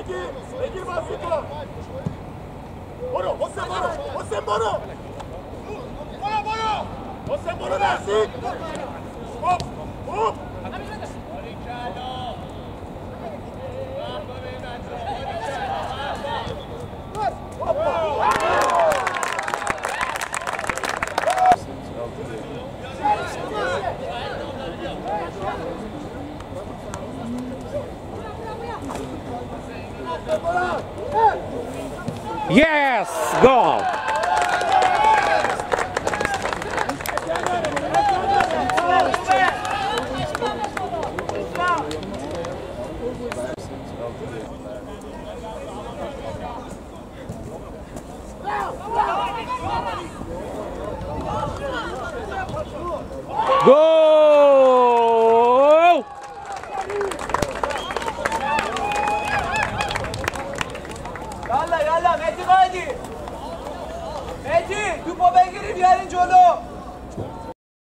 بگیر بگیر بازی کن. برو حسین برو حسین برو برو برو حسین برو نزدیک. خوب خوب. Yes, goal. Goal! یالا یالا مهدی قایدی مهدی توپو بگیر.